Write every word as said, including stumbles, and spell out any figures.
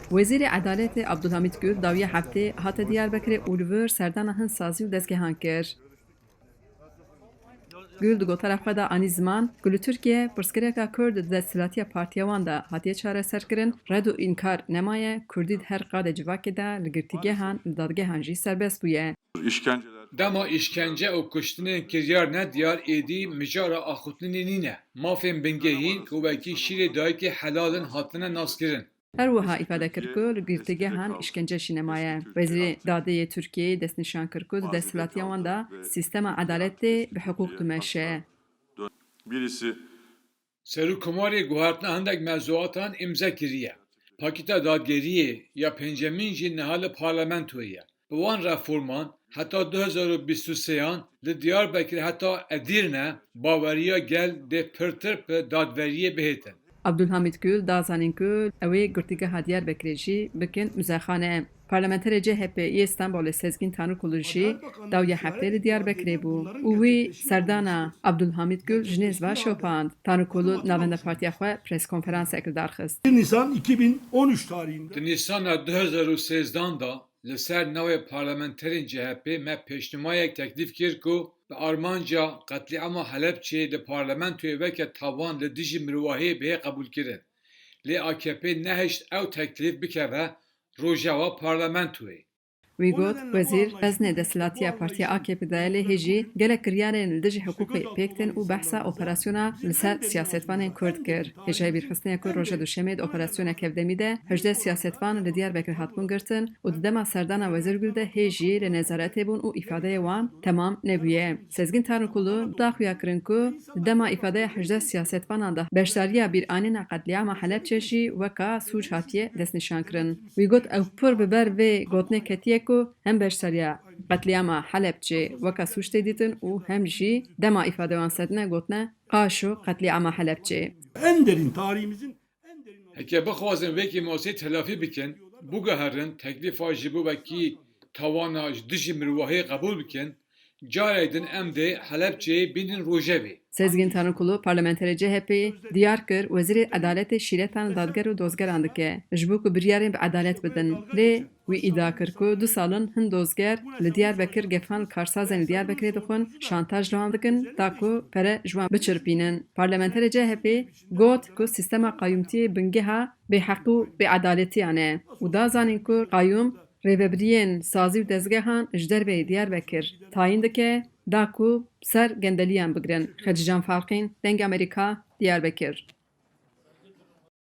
Wezîrê Edaletê Abdulhamît Gül dawiya heftê hate Diyarbekirê û li vir serdana hin sazî û dezgehan kir. Gül di gotara xwe de anî ziman ku li Tirkiye pirsgirêka Kurd di desthilatiya partiya wan de hatiye çareserkirin, red û înkar nemaye, Kurdî di her qadê civakê de li girtîgehan, li dadgehan jî serbest bûye. Dema îşkence û kuştinên kiryar nediyar êdî mijara axiftinê nîne. Mafên bingehîn ku wekî şîrê dayikê helal in hatine naskirin. Her wiha îfade kir ku li girtîgehan îşkence jî nemaye. Wezîrê Dadê yê Tirkiyeyê destnîşan kir ku di desthilatiya wan de sîstema edaletê bi hiqûq dimeşe. Serokkomarê guhertina hindek mewzuatan îmze kiriye. Pakêta dadgeriyê ya pêncemîn jî niha li parlamentoyê ye. Bi wan reforman heta du hezar û bîst û sêyan li Diyarbekir heta Edîrne baweriya gel dê pirtir bi dadveriyê bihêtin. Abdulhamît Gül da zanîn ku ew ê girtîgeha Diyarbekirê jî bikin muzexane. Parlamenterê C H P yê Stenbolê Sezgîn Tanrıkulu jî dawiya heftê li Diyarbekirê bû û wî serdana Abdulhamît Gül ji nêz ve şopand. Tanrıkulu navenda partiya xwe preskonferansek li dar xist. Bir Nisan iki bin on üç tarihinde Di Nîsana du hezar û sêzdan de li ser navê parlamenterên C H P me pêşnûmayek teklîf kir ku bi armanca qetlîama Helebçeyê li parlamentoyê weke tawan li dijî mirovahiyê bihê qebûlkirin. Lê A K P nehişt ew teklîf bikeve rojeva parlamentoyê. Wî got, Wezîr, ezmê desthilatiya partiya A K P de ye, lê hê jî gelek kiryarên li dijî hiqûqê pêk tên û behsa operasyona li ser siyasetvanên Kurd kir. Hêjayî bîrxistinê ye ku roja Duşemê di operasyona kevdemî de hejdeh siyasetvan li Diyarbekir hatibûn girtin û di dema serdana Wezîr Gül de hê jî li nezaretê bûn û îfadeyê wan temam nebûye. Sezgîn Tanrıkulu da xuya kirin ku di dema îfadeya hejdeh siyasetvanan de beşdariya bîranîna qetlîama Helebçe jî weka sûc hatiye destnîşankirin. Wî got, ew pir bi ber vê gotinê ketiye ku hem beşdariya qetlîama Helebçê weka sûc tê dîtin û hem jî dema îfadeyan sedine gotine qaşo qetlîama Helebçê. En derin tarihimizin en derin Heke bixwazin vê kêmasî telafî bikin, biguherin teklîfa ji bo wekî tawana ji dijî mirovahiyê qebûl bikin, carek din em dê Helebçeyê bînin rojevê. Sezgin Tanrıkulu, parlamenterê C H P'ê diyar kir, Wezîrê Edaletê şîretan dadger û dozgeran dike, ji bo ku biryarên bi edalet bidin. Lê wî îdia kir ku du sal in hin dozger li Diyarbekir gefan li karsazên li Diyarbekirê dixwin, şantaj li wan dikin, da ku pere ji wan biçirpînin. Parlamenterê C H P'ê got ku sîstema qayûmtiyê bingeha bêheqî û bêedaletiyan e û da zanîn ku qayûm rêvebiriyên sazî û dezgehan ji derveyî Diyarbekir tayîn dike, da ku ser gendeliyan bigirin. Xecîcan Farqîn, Dengê Amerîka, Diyarbekir.